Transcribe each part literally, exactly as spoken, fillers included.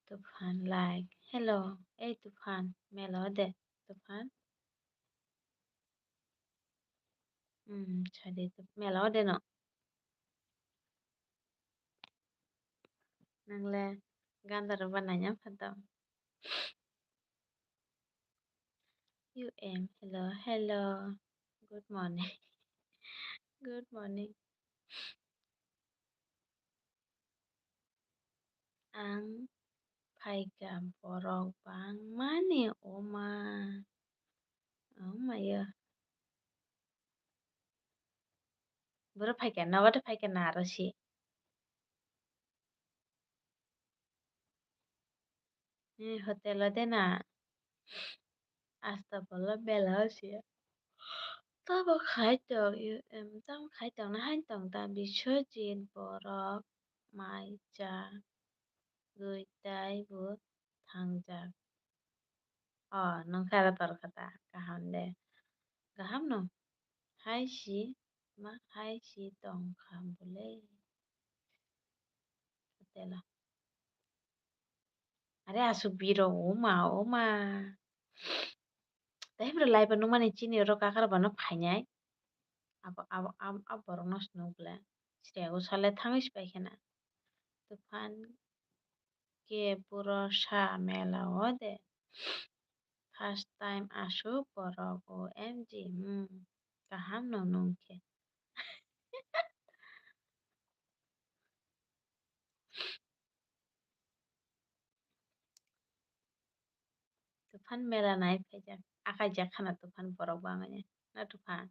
Tufan like, "Hello, ei Tufan, mela ode, Tufan?" Hmm, sadi Tuf-, mela ode no? Nangle ganda roba nanya phanto. U M, hello, hello. Good morning. Good morning. Ang phaikha borok bangmani oma. Oma ya. Borok phaikha, nogo de phaikha na aro si. Ni hotel o de na. Asta bolo bela o si. Tamo khai tong, em, tamo khai tong na hain tong ta Biswajit borok mai cha gwi tai bo thangjak. O, nwng khe aro tor kha ta? Kaham de. Kaham no? Hai si, ma hai si tong kha bole. Tela. Are asuk biro, oma, oma. Tei bro live nung mani chini oro kakar bano phainai. Abo, abo, abo, abo borok no swnuk bole. Srego sale thangwi sipai khena. Tufan ke buro sa mela o de. First time asuk borok, O M G, hmm, kaham no nung khe. Tufan mela nai phaijak, akaijak khana Tufan borok bangwi na Tufan.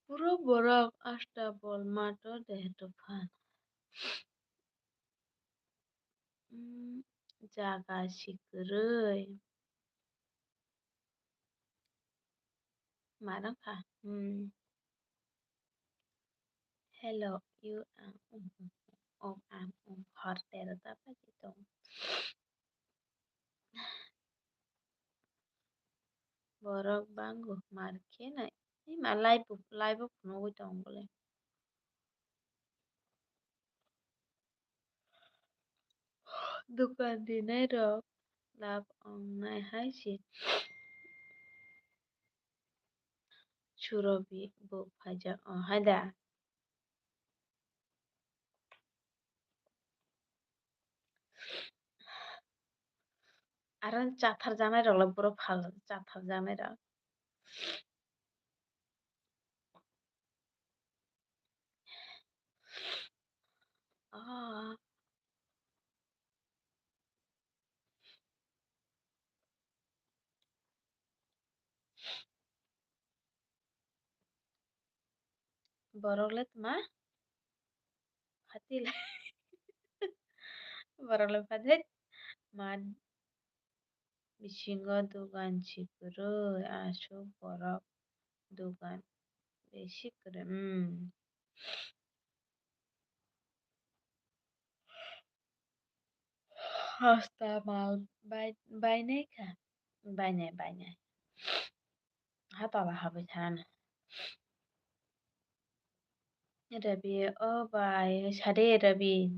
Puro borok asta bol mato de Tufan. Hmm, jaga si kwrwi. Marang kha. Hmm. Hello, you ang, um, um, um, um, ang, um, hor tero ta phaji tong. Borok bango mar khe nai. Ima live bo, live bo phunugwi tong bole. Dukan rinai rok lab wngnai hai se. Surobi bo phaijak o hai da. Aro chatharjaknai rok le boro phal chatharjaknai rok. Ah. Borok le tma phati le borok le phati ma bisingo dogan si kwrwi aswk borok dogan besi kwrwi, hmm. Hasta mal bai-, bainai kha? Bainai, bainai. Ha tola habai than. Rabi, o bai, sade Rabi.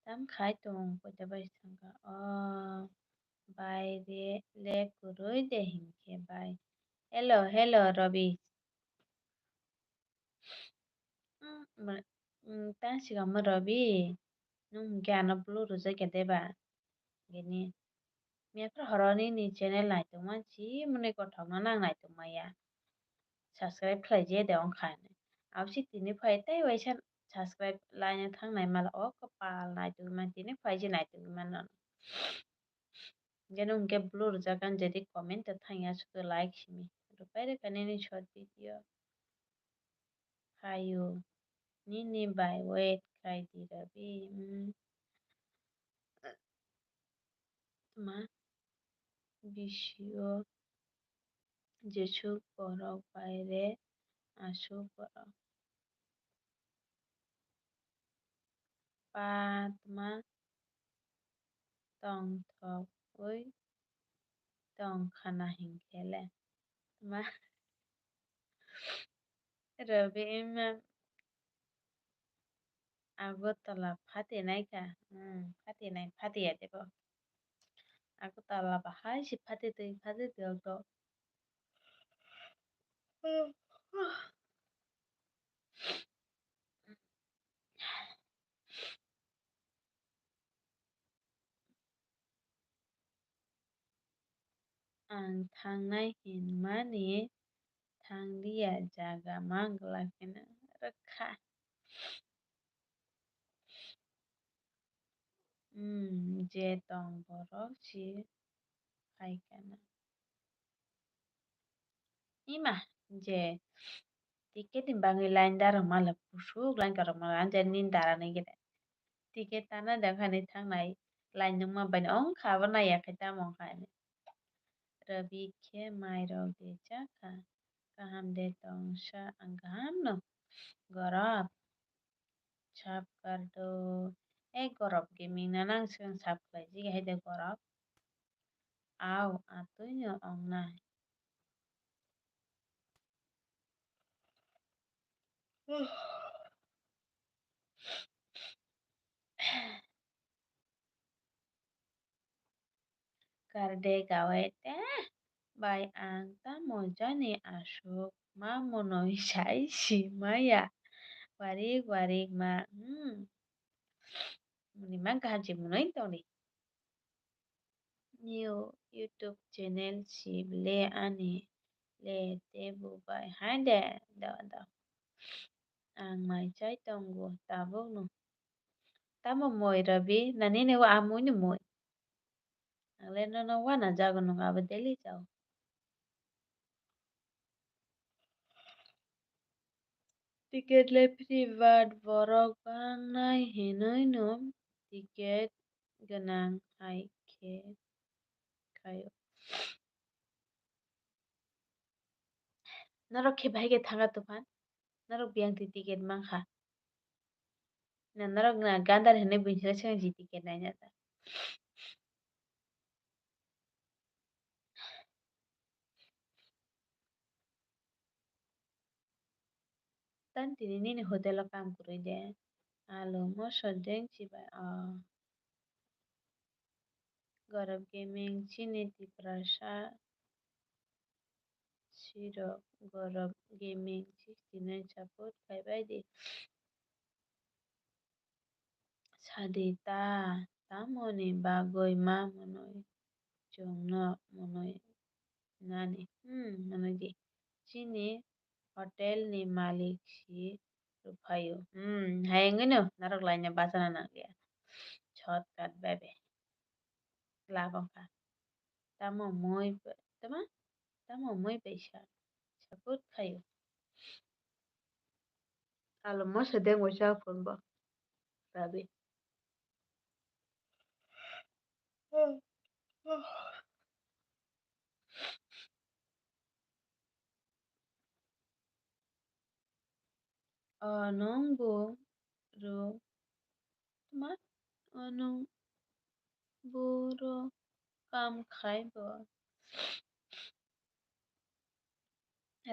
Tam khai tong, koita bai thangkha. O bai re, le kwrwi de hinkhe bai. Hello, hello, Rabi. Mm, ma-, mm, tang sikamo Rabi, nwng hwnkhe ano blue rwjak ya de ba? Gini, miyaphar horo nini channel naitokma chimwnwi kothokno nang naitokma ya. Subscribe khlai je de wngkha hinwi. Abo se tini phai tei waisa subscribe laina thangnai mala o kwpal naitokma tini phai je naitokma nono. Jeno hwnkhe blue rwjak ang jadi comment o thangya sudu like simi. Rupai rwkha nini short video. Hayo nini bai wait khai di Rabi. Mm. Tma bisio jesuk borok bai re aswk borok. Patma tongthokwi tongkha na hinkhe le. Ma Rabi ima Agartala phatinai kha. Hmm, phatinai, phatiya de bo. Agartala bahai se phati twi, phati twi o to. Ang thangnai hinmani thanglia jaga manglai pheno rwkha. Hmm, je tong borok si phaikha na. Ima je ticket ni bagwi line da rwma le, busuk line ka rwma le, ang je nini dara ni gede. Ticket tana dengkhani thangnai line nungma bai ongkha abo naiya khe tamo wngkha hinwi. Rabi khe mai rok de chakha. Kaham de tong sa, ang kaham no. Gorop. Sap kardo. Ei Gorop Gaming no nang swkang sap khlai jigwi hai de Gorop. Au, atwi no ong nai. Karde gawe te bai ang tamo jani aswk ma mwnwi sai si maya. Warik warik ma, hmm. Mwnwi ma kaham se mwnwi tongdi. New YouTube channel si le ani le te bo bai hai de do do. Ang mai chai tongo tabuk no. Tamo moi Rabi, nani ne wa amui ni moi. Ang le nono wana jago nung abo daily chao. Ticket le free, but borok bangnai hinwi no ticket gwnang hai khe khaio. Norok khe bahai khe thanga tuphan? Norok biyang twi ticket mankha. Na norok na gandar hinwi buini saka saka ji ticket naina ta. Tan tini nini hotel o kam kwrwi de. Alu moso deng chibai o. Gorop Gaming chini Tiprasa sirok Gorop Gaming sixty nine support khai bai di. Sadi ta, tamoni bagwi ma mwnwi chwngno mwnwi nani? Hmm, mwnwi di. Chini hotel ni malik si rwphaio. Hmm, hai wngwi no narwk laina bachana nangya. Shortcut bai bai. Lab wngkha. Tamo moi bai, tamo? Tamo moi bai sa. Support khaio. Alo moso deng bo cha phone bo. Rabi. O nwng bo ro tma? O nwng bo ro kam khai bo?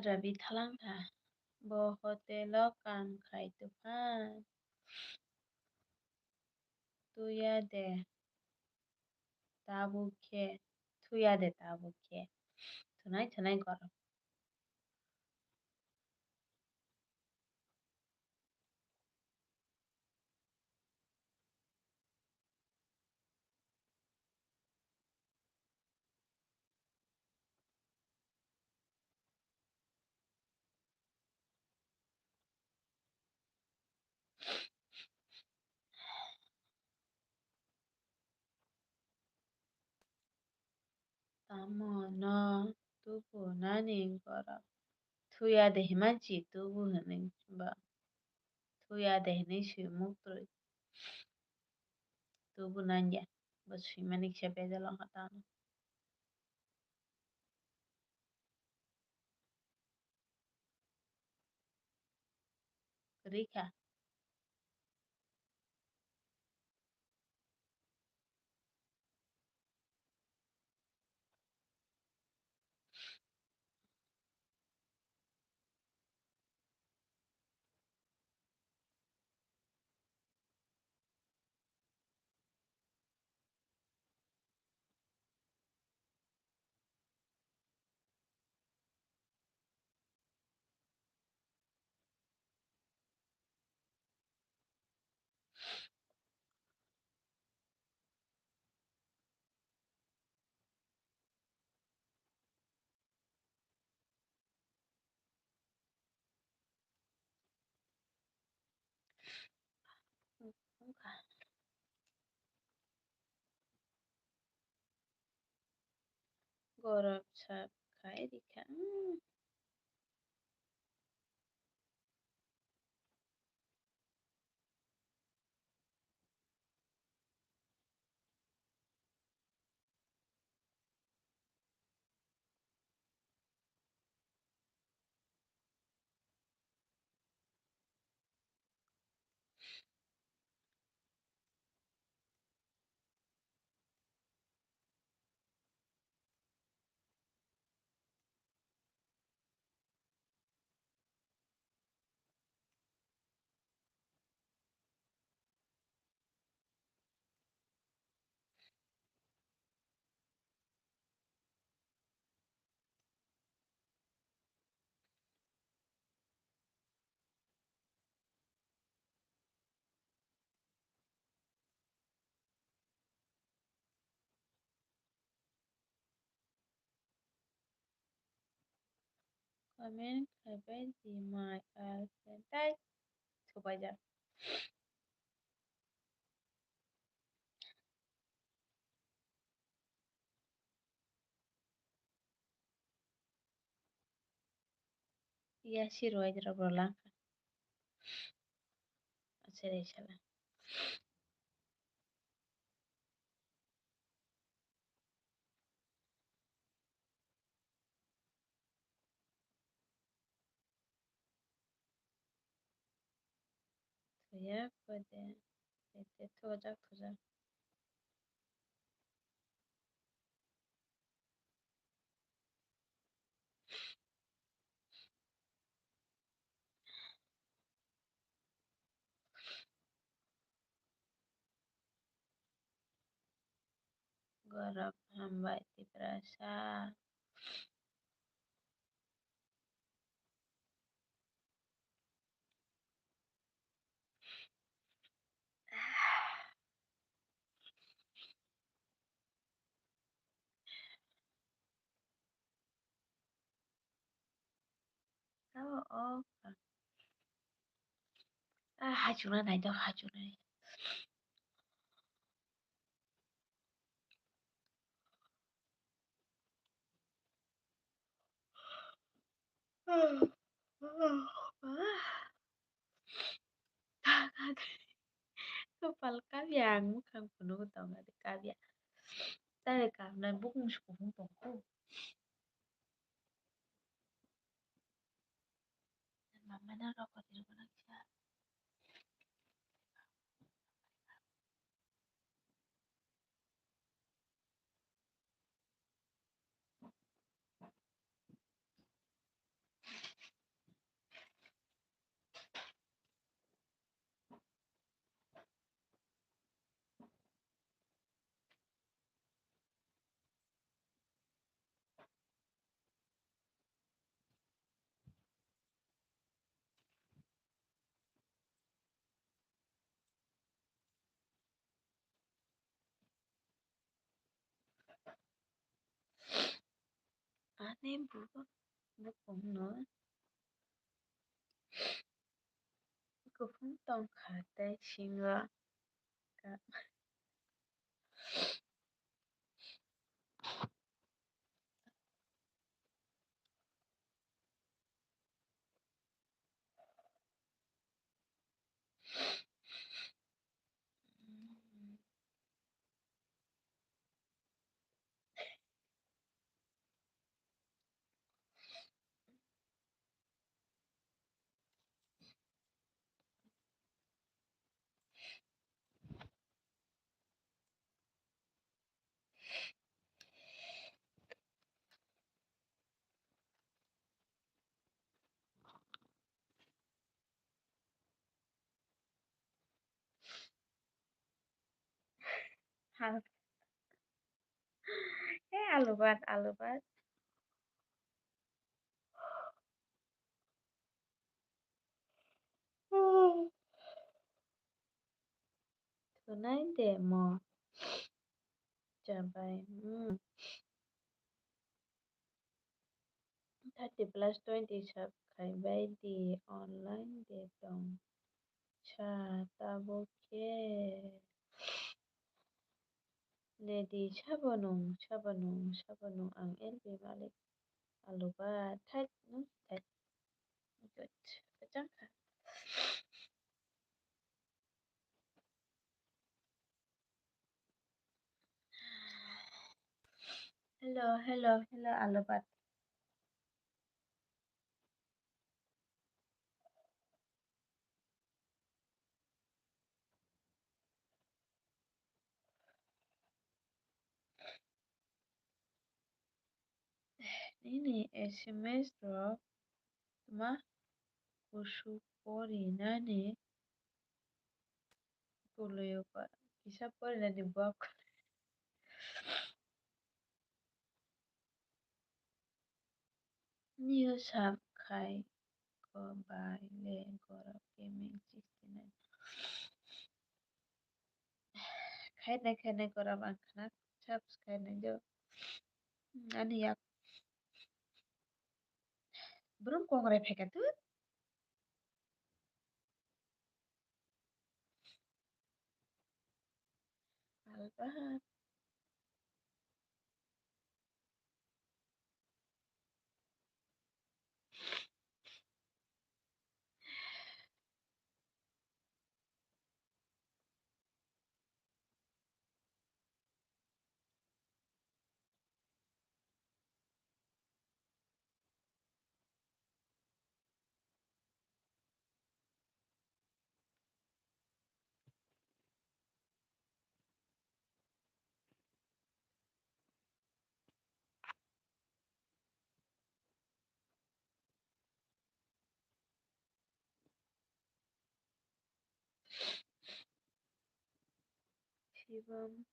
Rabi thalang kha. Bo hotel o kam khai tuphan. Tuya de tabuk khe, thuya de tabuk khe. Thunai thunai gorok. Tamo no tubu nani gora? Thuya de himanchi tubu hinwi ba. Thuya de hinwi swi muktwi. Tubu nangya. Bo swimani kisa bejal wngkha tamo. Kwrwi kha. Gorok sap khai rikha. Hmm. Comment khai bai di, my girlfriend. Tai thubai jak. Iya, si ruai rok rw lang kha. Acha, re sala. Thuya kode, ete thujak, thujak. Gorok hambai Tiprasa. Tamo o kha. Ah, hachukna naidok, hachukna. Kopal kabya, ang mukhang phunuk tong adi kabya. Tare kapnai bukung sukung tongkho. Mama na rokot rwgwlak kisa. Ani bubo bukungno kuphum tongkha tei singo ka-, Hal-, eh, alu bhat, alu bhat. Thunai de mo. Chabai. Hmm. Thirty plus twenty sub khai bai di, online de tong sa tabuk khe. Lady, sabo nung, sabo nung, sabo nung, ang L B Malik. Aluba, thait, nung thait. Good. Kachang kha. Hello, hello, hello, Alubat. Nini S M S rok tma kusuk pori nani kuluyo pa kisa pori nani bok. New sub khai ko bai le Gaurav Gaming sixty nine. Khainai khainai Gaurav ang khna subscribe nai do. Ani yak brum kongrai phaikha tu. Alba. Shivam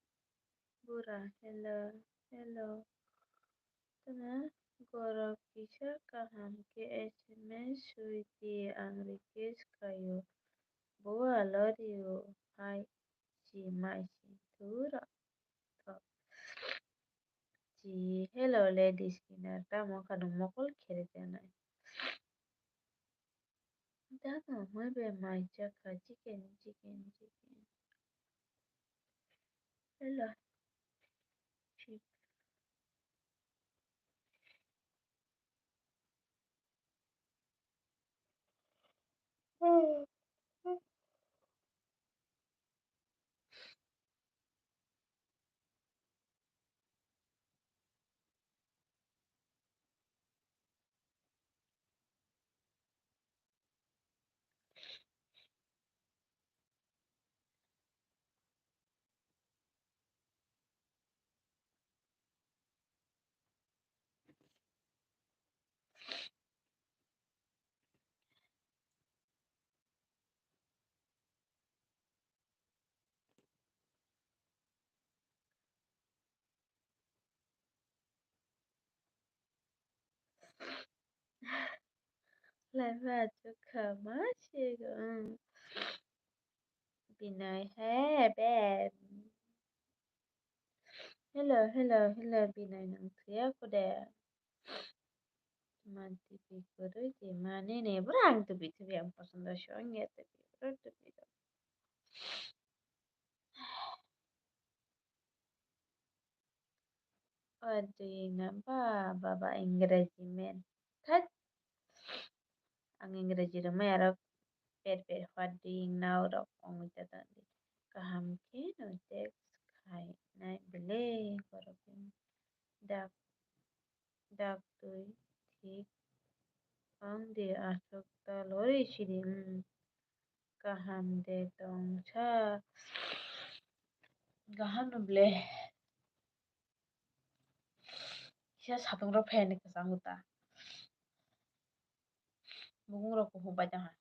Bura, hello, hello. Tana Gaurav kisa kaham khe S M S sui di, ang request khaio. Bo alo rio hai si mai si thura. Tho. Si hello ladies kina tamo khano mokol khere janai. Dano hwnwi bai mai chakha, chicken, chicken, chicken. Hello. Sheep. Laiba achukha ma sigo, hmm. Binai he ben. Hello, hello, hello, Binai nang thuya kode. Man tipi kuru je mane ne bro ang tupi tupi ang pasanda shong ya tupi bro tupi do. What do you know? Ba, ba, ba, Ingreji men. Thak. Ang Ingreji romai aro per per what do you know rok ongwi ta tong di. Kaham khe no text khai nai bele borok dak dak twi thik ong di aswk ta lori sidi. Hmm. Kaham de tongsa. Kaham no ble. Kisa satung rok phaiyani kwchango ta. Bukung rok kuphur bai tongha.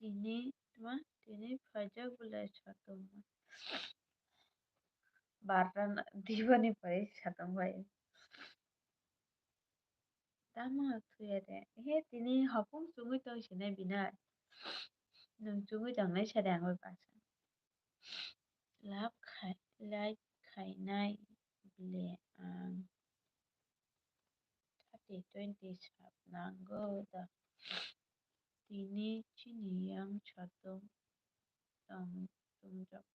Tini tma tini phaijak belai satung. Barta dibani pai satung bai. Tamo thuya de. He tini hopung chungwi tong sinai binai. Nwng chungwi tongnai sari ang bai baksa. Love khai, like khainai ble ang thirty twenty sap nango da. Tini chini yang satung tong tungjak.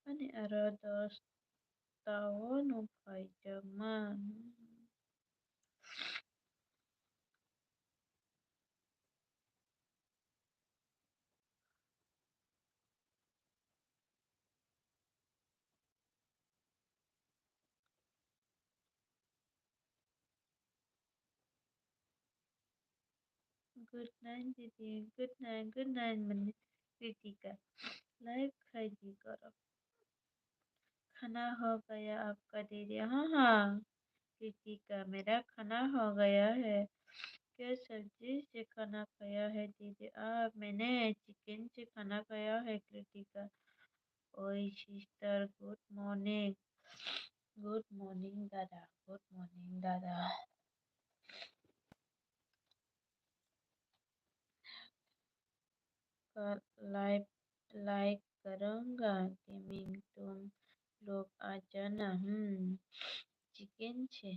Ani aro dos tao no phaijakma. Good night, didi. Good night, good night, mani Kritika. Live khai di karo. खाना हो गया आपका दीदी? हाँ, हाँ, कृतिका, मेरा खाना हो गया है। क्या सब्जी से खाना खाया है दीदी आप? मैंने चिकन से खाना खाया है कृतिका। ओए sister, good morning. Good morning दादा, गुड मॉर्निंग दादा। कर लाइव लाइक करूंगा गेमिंग तुम लोग आ जाना। हम्म, चिकन छे।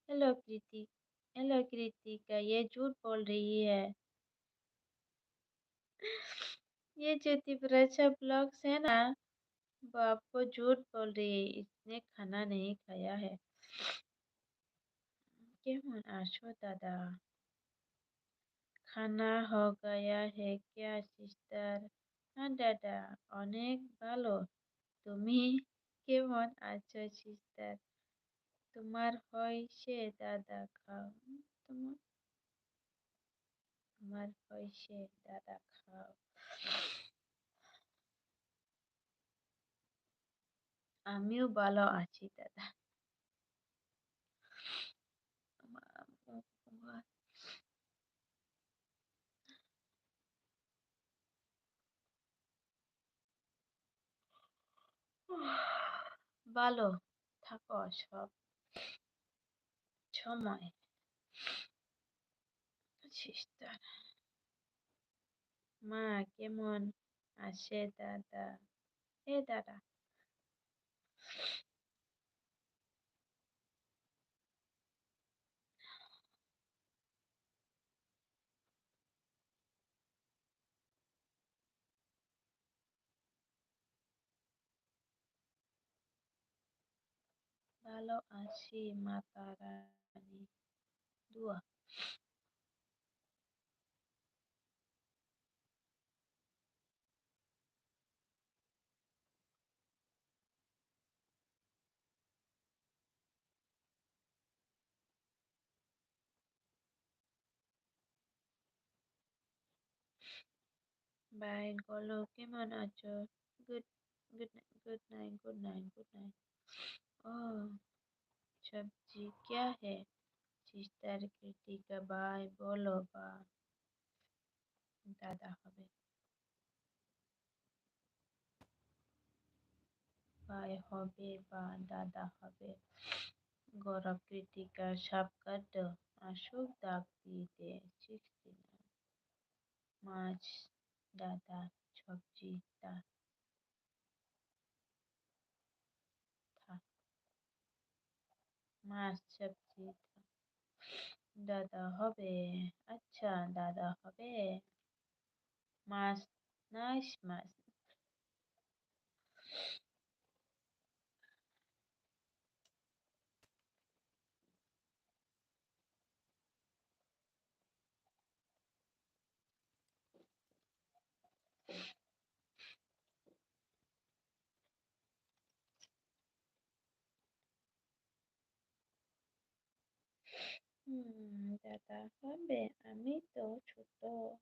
हेलो कृति, हेलो कृतिका, ये झूठ बोल रही है। ये जो तिपराचा ब्लॉग्स है ना, वो आपको झूठ बोल रही है, इसने खाना नहीं खाया है। কেমন আছো দাদা? খানা হো গায়া হে ক্যা সিস্টার? হ্যাঁ দাদা, অনেক ভালো। তুমি কেমন আছো সিস্টার? তোমার হয়েছে দাদা খাও। তোমার, তোমার হয়েছে দাদা খাও। আমিও ভালো আছি দাদা। ভালো থাকো সব সময়। সিস্টার। মা কেমন আছে দাদা? এ দাদা। ভালো আছি মাতা রানী। দোয়া। Bye, golo, kemon acho? Good, good night, good night, good night, good night. Oh, sabji kya hai? Sister Kritika, bye, bolo, bye. Dada hobe. Bhai hobe ba dada hobe. Gaurav Kritika sab kar do. Ashok dak di de sixty nine. Mach dada sabji ta. Tha. Mach sabji tha. Dada hobe. Acha, dada hobe. Mach, nice mach. Hmm, dada hobe, ami to choto.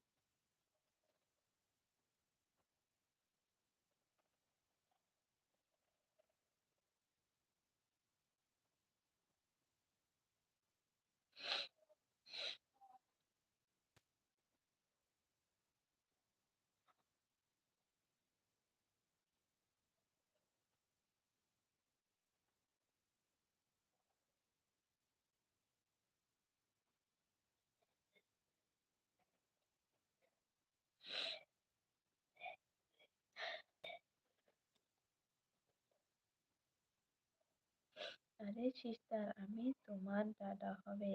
আরে সিস্টার, আমি তোমার দাদা হবে।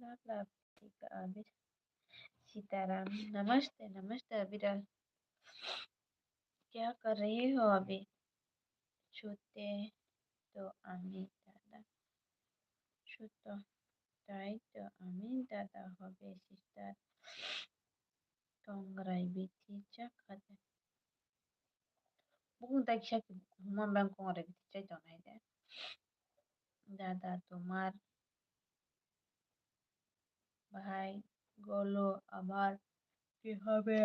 লাভ লাভ, ঠিক আছে। সীতারাম, নমস্তে, নমস্তে, বিরাট। क्या कर रहे हो अभी? ছুতো তো আমি দাদা। ছুতো, তাই তো আমি দাদা হবে, sister. Kongrai bithi cha khade. Bukung tai kisa huma bang kongrai bithi chai tongnai de. Dada, তোমার ভাই গোলু আমার কি হবে?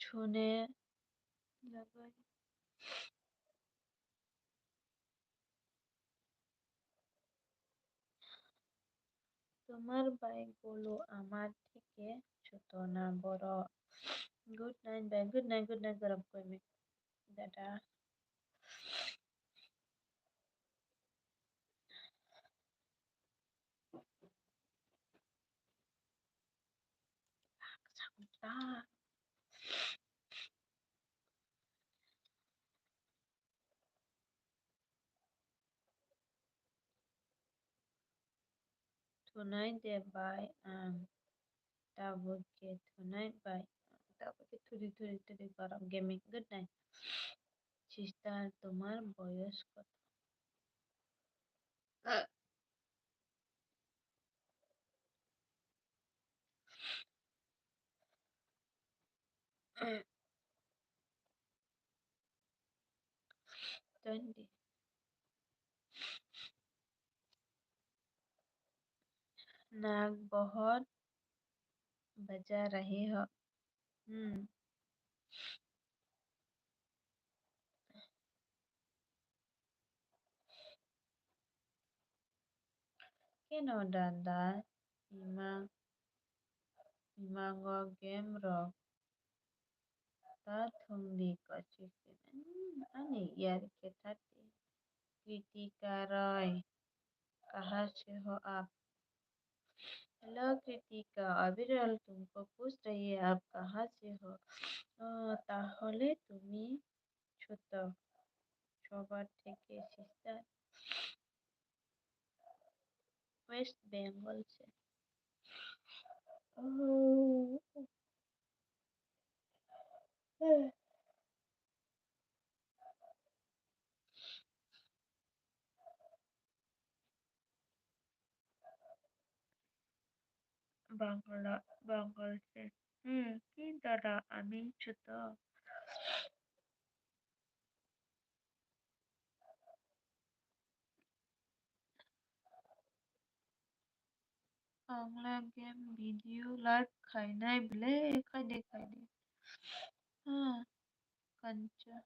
শুনে তোমার ভাই গোলু আমার থেকে ছোট না বড়? Good night, bye. Good night, good night, gorok koi me. Dada. Thunai de bai ang, tabuk khe thunai bai ang, tabuk khe thudi thudi thudi gorok gaming. Good night. Sister, তোমার বয়স কত? Twenty. नाक बहुत बजा रहे हो। Hmm. Keno dada imang, imango game rok ta thwngdi kochik. Hmm, ani yar khe thati. Kritika Roy, kaha se ho aap? Hello Kritika, abhi rol tumko puch rahi hai, aap kaha se ho? Oh, tahole tumi ছোট সবার থেকে, sister. West Bengal se. Oh. Bangla, Bengal se. Hmm, ki dada, ami chuto. Ang le game video live khainai bile, khaide, khaide. Ha, kancha.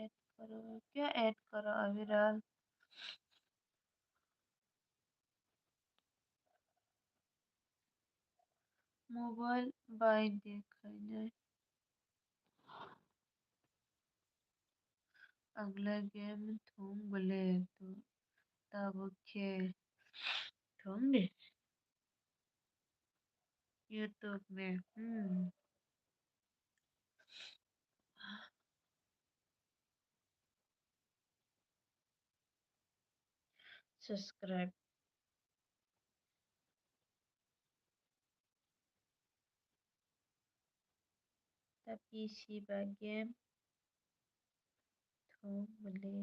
Add करो, क्या ऐड करो अविरल? Mobile bai de khainai. Ang le game thwng bole to tabuk khe thwng di. YouTube me. Hmm. Subscribe. Ta P C ba game thwng bole.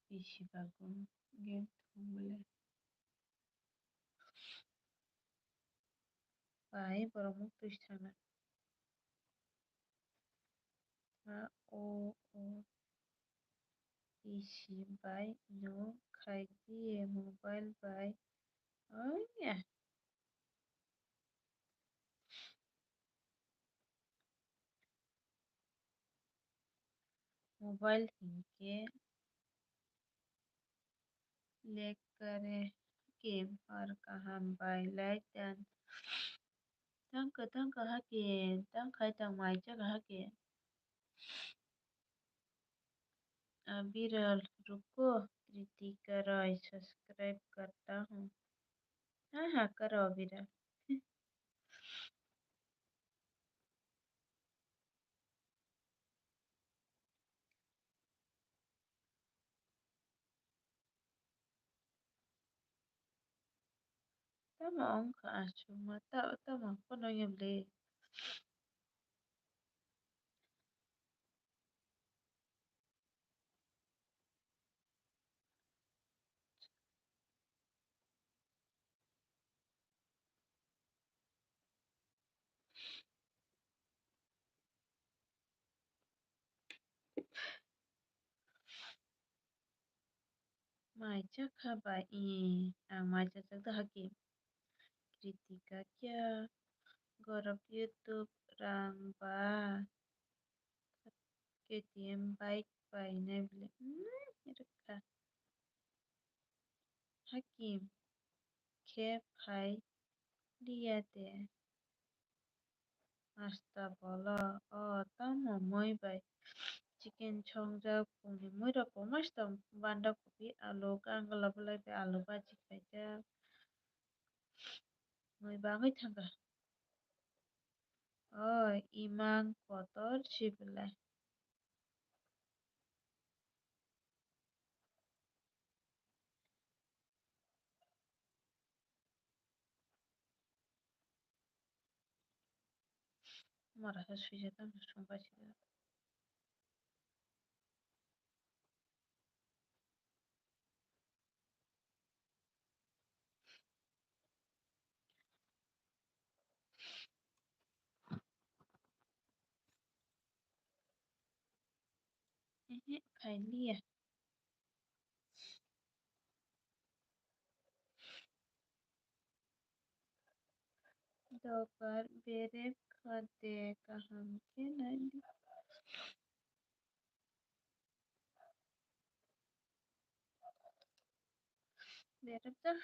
P C ba game thwng bole. Bai borok muktwi sana. Ma o o P C bai no khai di mobile bai. Oya. Mobile hinkhe Lekare kim hor kaham bai like dan. Thank you, thank you, Hakim. Thank you, thank you, Hakim. Abiral, ruko, Kritika Roy, subscribe karta hu. Ha, ha, karo, Abiral. Tamo wngkha aswkma, ta-, tamo phano yemli. Mai chakha bai, i, ang mai chajak da haki. Kritika kya gorok YouTube rang ba K T M bike bai nai bile. Hmm, rwkha. Hakim khe phai liya de. Hasta bolo, o tamo mui bai chicken songjak, pungni mui rok kwmai se tong, banda kopi, alu, kangla belai bai alu bhaji khaijak. Mui bagwi thangkha. O imang kotor si belai. Mora se suijak tamo songbai sijak. Ehe, khailiya. Dogar berep khade kaham khe naidi. Berep jak.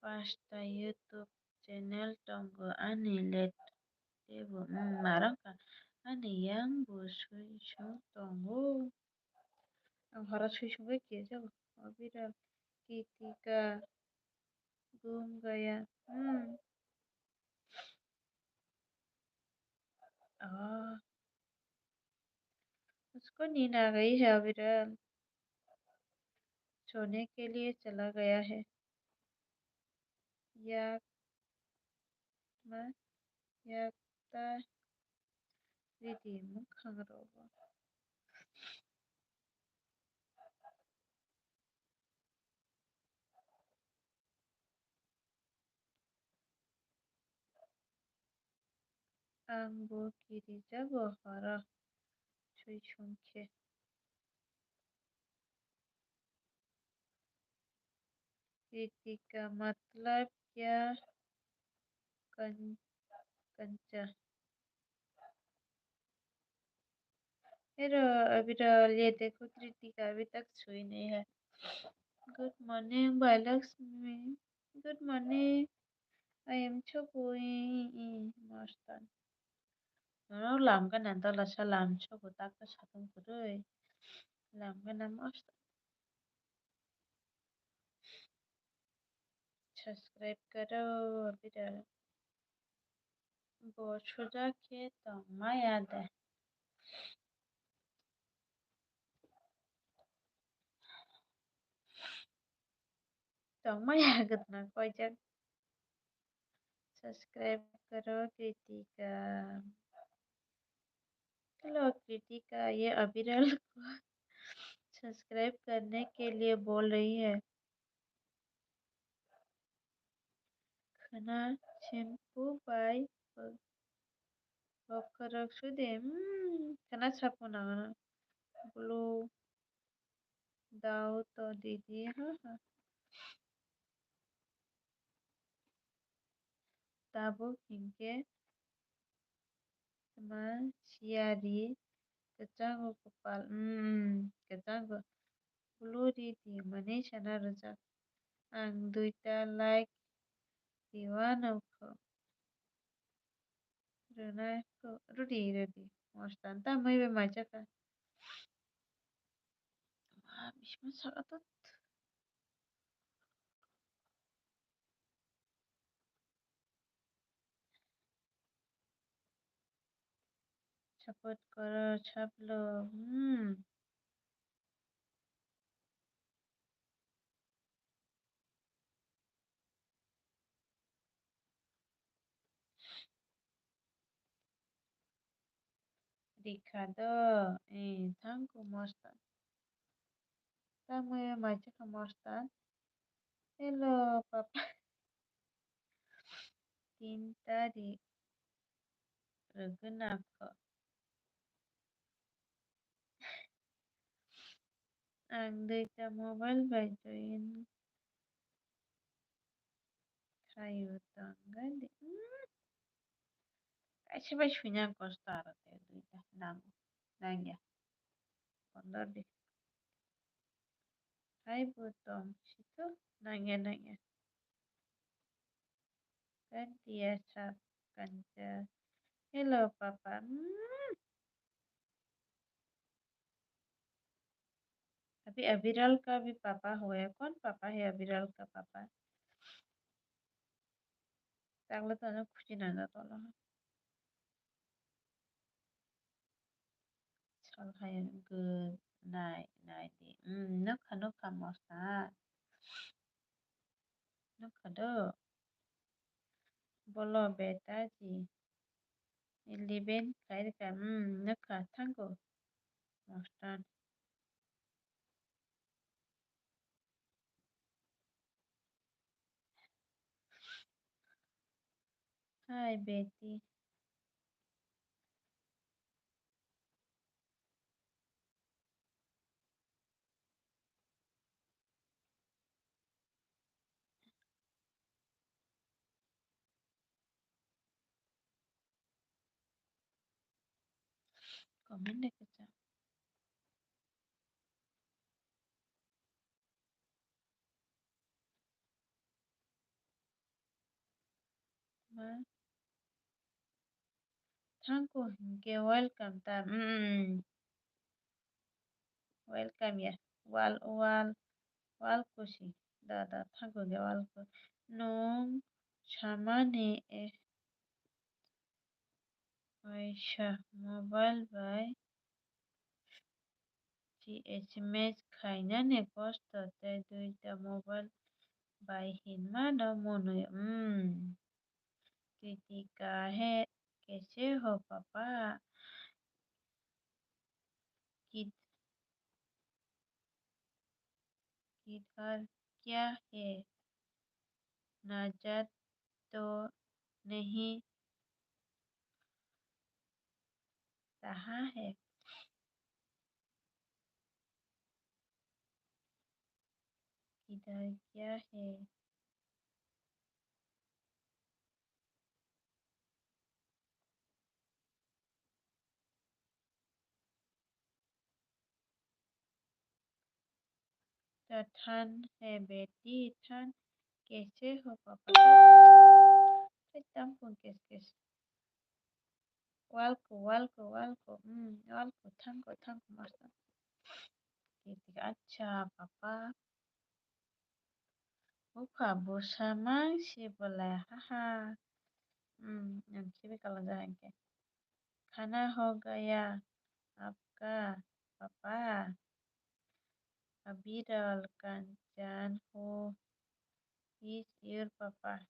Pasta YouTube channel tongo ani let tebo, hmm, marang ka ani yang bo sui sung tongo. Ang hora sui sung bai kisa bo, o bida Kritika gum gaya, hmm. Oh. उसको नींद आ गई है अविरल। सोने के लिए चला गया है। Yak ma, yak ta ridi mwkhang rogo. Ang bo kirijago horo sui sung khe. Kritika matlab kya kan-, kancha? Hero, abhi to ye dekho, Kritika abhi tak soi nahi hai. Good morning, Bhai Lakshmi. Good morning. I am Chopu. I, I, I, Mastan. Nono lam ka nan dola sa lam Chopu tak ka satung kuroi. Lam ka nan Mastan. Subscribe karo, abhi to. Bo suja khe tong maya de. Tong maya gotna koijak. Subscribe karo Kritika. Hello Kritika, ye Abiral ko subscribe karne ke liye bol rahi hai. Khwna shampoo bai bo-, bokhorok sudi, hmm, khwna sapo nangano. Blue dao to didi, ha, ha. Tabuk hinkhe tma siyari kwchango kwpal, hmm, kwchango. Blue ridi mani sana rwjak. Ang duita like riwano kho. Rwnai kho, rwdi, rwdi. Mostan ta mui bai macha kha. Ma, bisma sara ta. Support koro, sablo. Hmm. Rikha do, eh, thank you, Mostan. Tamo ya macha kha Mostan. Hello, papa. Tinta di rwgwna kho. Ang duita mobile bai join khaio tongkha di. Hmm. Kaisa bai suina kosto aro te duita nang nangya. Pondor di. Hai bo tong situ nangya nangya. Kan dia sap kancha. Hello papa. Hmm. Abhi abhiral ka bhi papa hoya. Kon papa hai abhiral ka papa? Takle to ano khuchi nang da tolo. Sal hai good night night di. Hmm, nokha nokha mosa. Nokha do. Bolo beta ji. Eleven khairikha. Hmm, nokha thango. Mostan. Hai beti. Comment de kisa. Ma. Thank you hinkhe welcome ta. Mm. Welcome ya. Wal wal wal kusi. Da da thank you hinkhe wal ku. Nwng samani e. Waisa mobile bai G H match khainani kosto tei duita mobile bai hinmano mwnwi. Hmm. Kritika he kaise ho papa? Kid-, kidhar kya hai? Najat to nahi raha hai. Kidhar kya hai? Ta than hai beti than kaise ho papa? Hai tampung kes kes. Walko, walko, walko. Hmm, walko, thango, thango, masta. Kiti, acha, papa. Bupha, busa, mang, si, bolai, haha. Hmm, ang sibi kala jahai ke. Khana ho gaya, apka, papa. Abiral, Kanchan, who is your papa?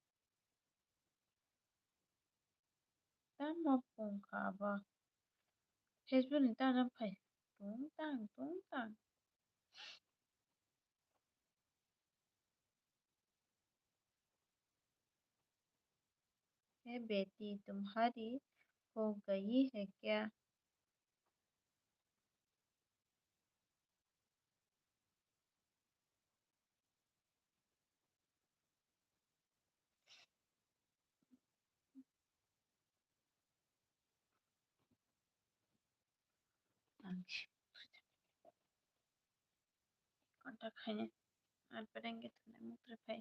Tamo pungkha abo. Facebook ni tamo phai. Tung tang, tung tang. He beti, tumhari ho gayi hai kya? Takhaini. Ar pore wngkhe thangwi muktrwi phai.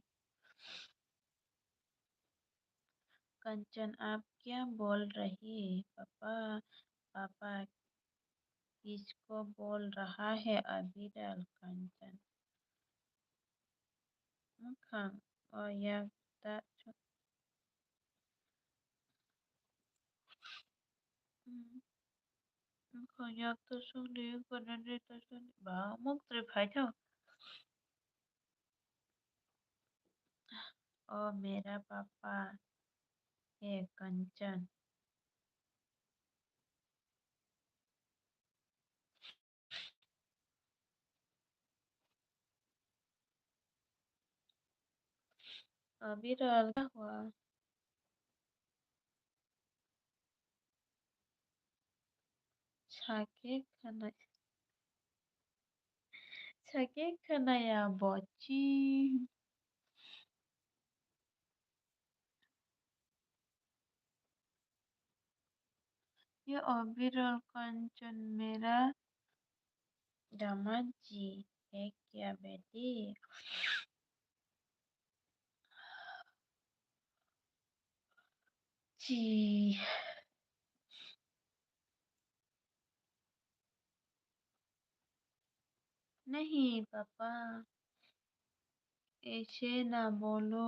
कंचन, आप क्या बोल रही? पापा, पापा किसको बोल रहा है अविरल? कंचन, wngkha o yak da wngkha o yak da songdi, wngkha nini da songdi. Ba, muktrwi phai thang. ओ मेरा पापा है कंचन। अविरल, क्या हुआ? Sakhe khwnai, sakhe khwnaya bochi. ये अविरल कंचन मेरा दामाद जी है क्या बेटी? जी। नहीं पापा, ऐसे ना बोलो।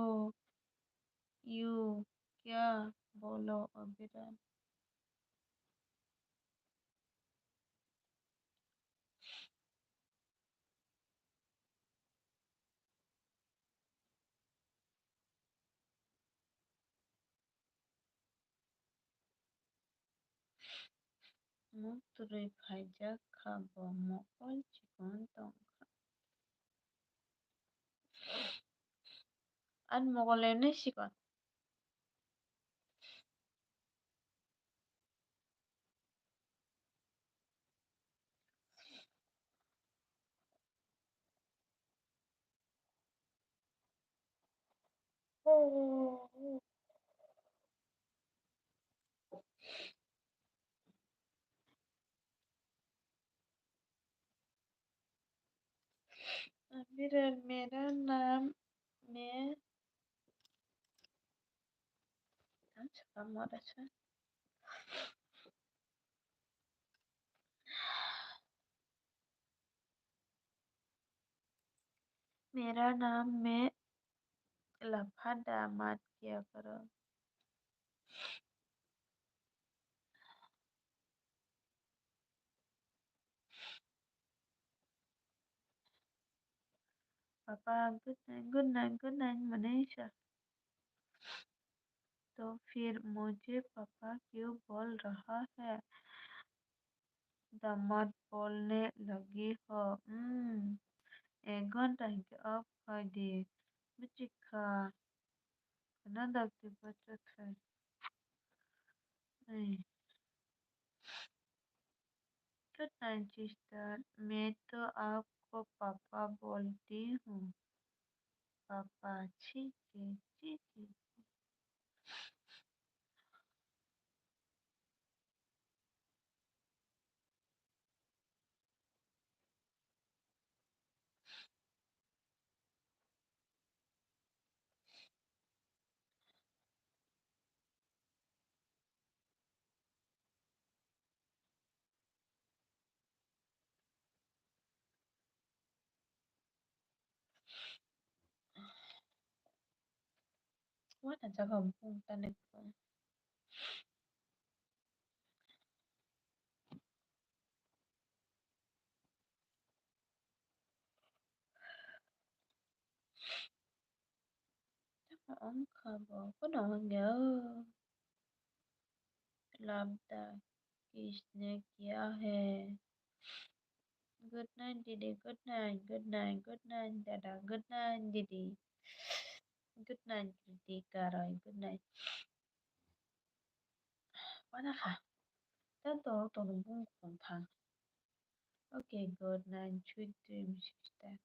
यू क्या बोलो अविरल? Muktrwi phaijak kha bo, mokol chikon tong kha. Ani mokol emni chikon. अविरल, मेरा नाम में, हम छपा मोर अच्छा। मेरा नाम में लफा दामाद किया करो। पापा, good night, good night, good night, Manisha. तो फिर मुझे पापा क्यों बोल रहा है? दामाद बोलने लगी हो। Hmm. Ek ghonta hinkhe off khai di. Buchikha. Khana dakti bacha thai. Ai. Good night, sister. मैं तो आपको पापा बोलती हूँ। पापा, छी, छी, छी, छी। Wana jaga bung tane. Tamo wngkha bo kono wngya o. Labda, kisne kiya hai? Good night, didi. Good night, good night, good night, dada. Good night, didi. Good night, didi, karoi. Good night. Wana kha. Tei toro toro bung kong thang. Okay, good night, sweet dreams, sister.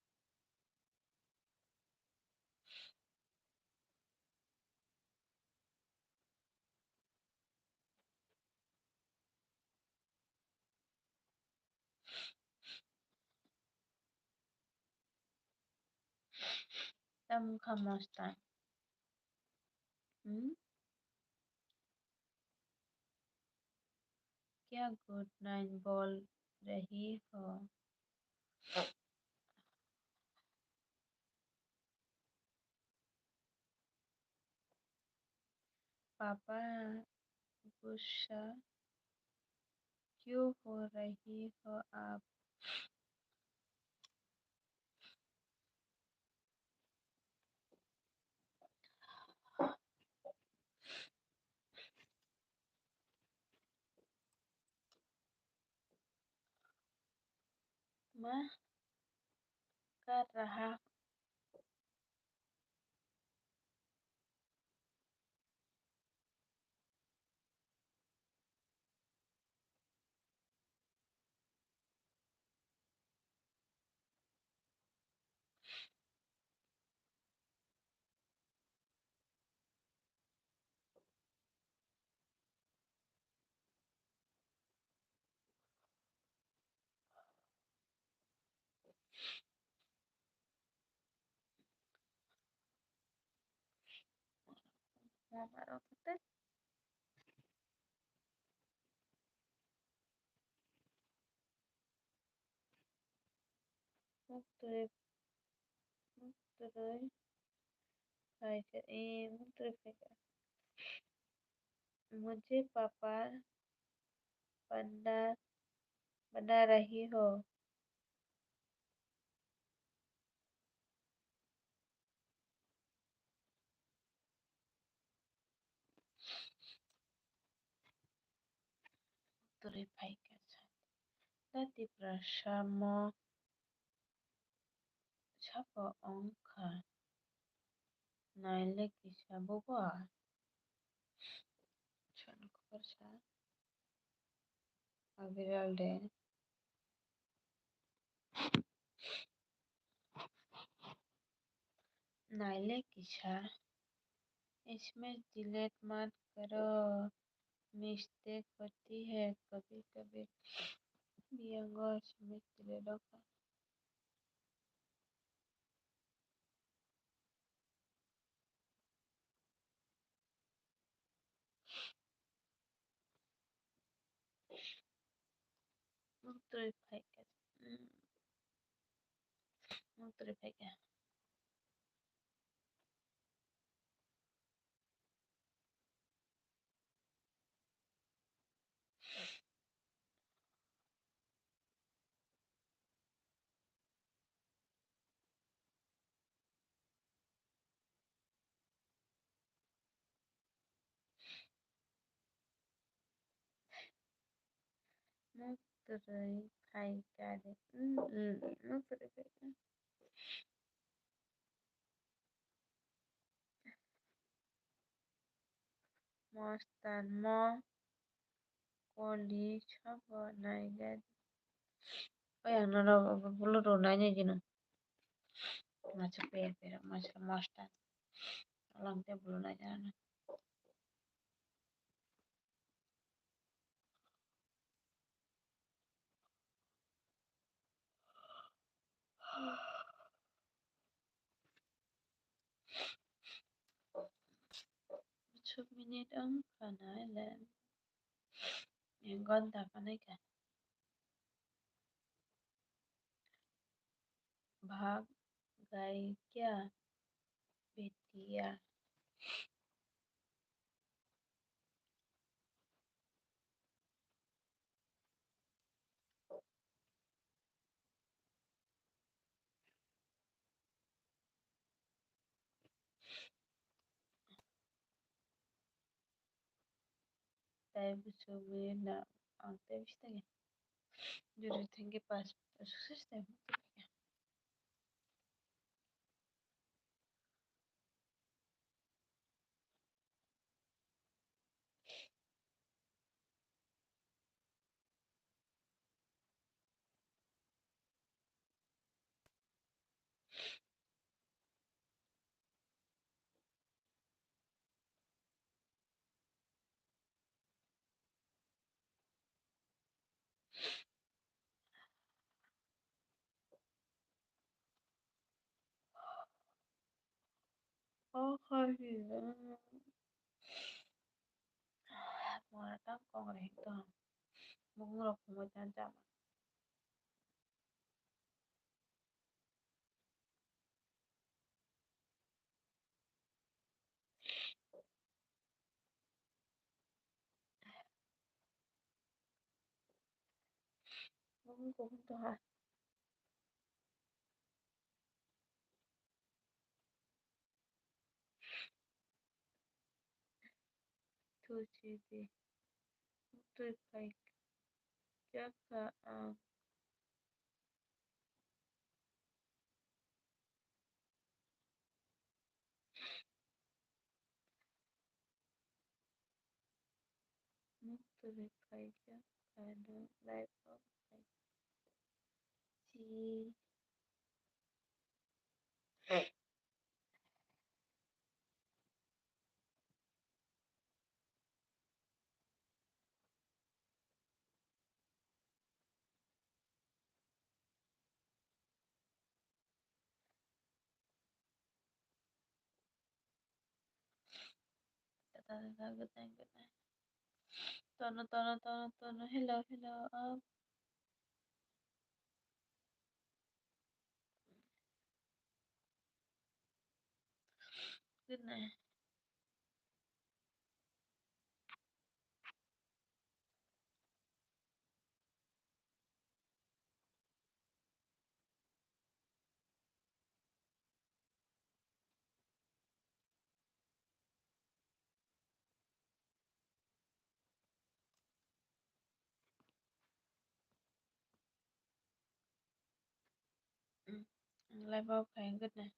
Tamo kha Mostan? Hmm? Kya good night bol rahi ho? पापा गुस्सा क्यों हो रही हो आप? मैं कर रहा Muktwi, muktwi phaikha, e, muktwi phaikha. मुझे पापा बनना, बना रही हो। Turi phaikha sa. Da Tiprasa mo sabo wngkha. Naile kisa bobo. Chwng khorsa. Abiral de. Naile kisa. S M S delete mat karo. Mistake hoti hai kabhi kabhi. Biyango S M S delete wngkha. Muktwi phaikha. Muktwi phaikha. Muktwi phaikha de. Mm, mm, muktwi phaikha. Mostan mo koli sabo naigadi. Oi ang norok bulu rw nainai gino. Masa per per masa mostan. Alang te bulu nainai. Minute ang kanai le. Yang gonta kanai ka. भाग गई क्या बिटिया? Tei bwswk wi na ang tei bisi tagi. Jodi thengkhe pass success tei. kok hai. Mora tang kok rehek to. Mung rok khumui tang jama. Mung kok to ha. Two G B. Twi phai kha ang. Twi phai kha ang live o phai. Si. Good night, good night. Tono, tono, tono, tono. Hello, hello. Um. Good night. Live o phai good night.